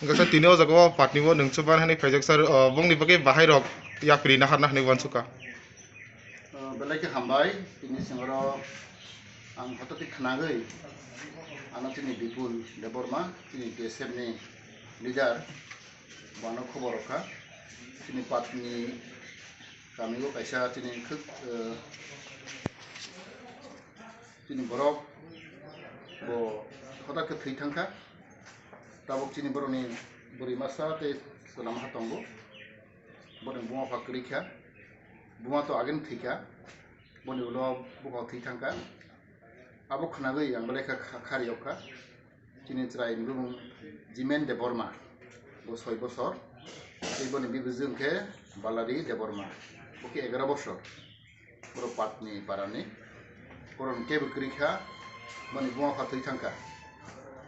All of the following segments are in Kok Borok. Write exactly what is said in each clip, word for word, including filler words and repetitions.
Wngkha sir, tini o jaga o patni o nwng chuban hinwi phaijak sir, o, bongni bagwi bahai rok yapri naharna hinwi uansukha. O, belai khe hambai, tini singoro ang hototi khnagwi ano chini Bipul Debbarma, chini T S F ni leader, bono khobor rokha. Chini patni kami o kaisa chini khwk, o, chini borok bo hotake thwi thangkha. Tabuk chini borokni bwrwi masa tei chwla masa tongo. Boni buma pha kwrwi kha, buma to agini thwi kha, boni ulo bukhuk thwi thang kha. Abo khwnagwi ang belai kha kha-, khari yok kha. Chini chwraini bumung Jimen Debbarma, bo soi bosor, tei boni bibijwk hwnkhe Balari Debbarma, bo khe egaro bosor. Borok patni parani, borok kebo kwrwi kha, boni buma pha thwi thang kha.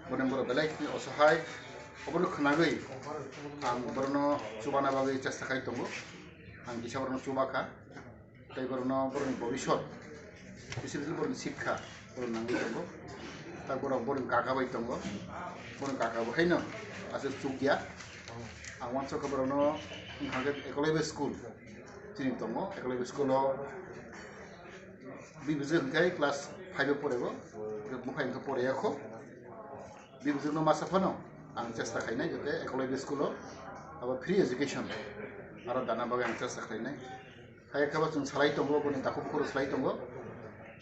Boni borok belai khe osahai, obono khwnagwi ang borokno chubana bagwi chesta khai tongo. Ang kisa borokno chuba kha, tei borokno borokni bobisot, specially borokni sikha, borok nangwi tongo. Tak borok borokni kaka bai tongo, borokni kaka bo haino aswk chukya. Ang uansukha borokno wngkha khe Eklavya school chini tongo, Eklavya school o bibijwk hwnkhe class five o porego, buphai hwnkhe poriyakho. Bibijwkno masa phano ang chesta khainai, jate Eklavya school o abo free education aro dana bagwi ang chesta khainai. Hai khe bo chwng salai tongo, boni takhuk phuru salai tongo.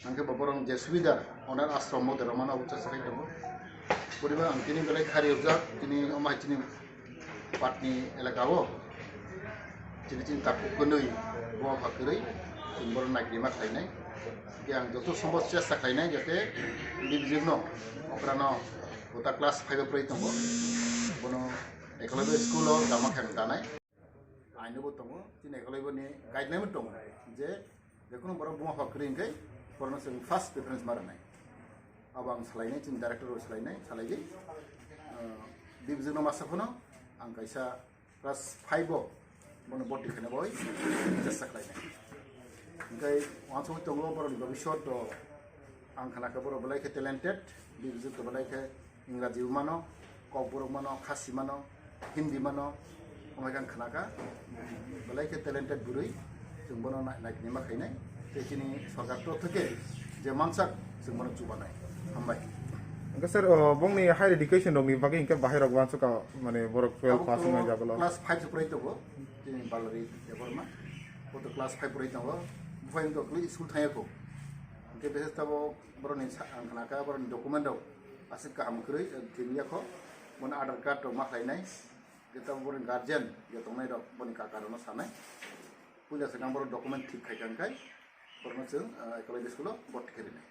Hwnkhe bo borok je subida onar ashram o derma mano, abo chesta khai tongo. Poriba ang tini belai khari rijak, tini omo hai chini patni elaka o chini chini takhuk kwnwi buma pha kwrwi chwng borok naikrima khlainai. Hwnkhe ang joto sombo chesta khlainai jate bibijwkno okrano bo ta class five o prai tongo, bono Eklavya school o dama khe ang danai. Aino bo tongo, chini Eklavya ni guideline bo tongo je jekono borok buma pha kwrwi hwnkhe borokno chwng first preference ma rwnai. Abo ang salainai, chini director rok salainai, salaigwi, ah, bibijwkno masa phano ang kaisa class five o bono boti khaina bagwi chesta khlainai. Hwnkhe uansugwi tongo borokni bobisot to ang khna khe borok belai khe talented, bibijwk to belai khe Ingraji bo mano, Kokborok mano, Khasi mano, Hindi mano, omo hai khe ang khna kha. Belai khe talented bwrwi, chwng bono nai-, naiknima khainai. Tei chini sorkar torok theke je mansak, chwng bono chubanai. Hambai. Hwnkhe sir, o, bongni higher education rokni bagwi hwnkhe bahai rok uansukha, mane borok twelve pass wngnai jagolo. Class five se prai tongo, chini Balari Debbarma. Bo to class five prai tongo. Buphai wngkha kwlwi school thangya kho. Hwnkhe bese tabuk borokni sa-, ang khna kha borokni document rok aswk kaham kwrwi, eh, thwimya kho, bono Aadhaar card rok ma khlainai, hwnkhe tabuk borokni guardian je tongnai rok boni kaka rokno sanai, puila swkang borok document thik khai kha, hwnkhe borokno chwng, eh, Eklavya school o boti khe rinai.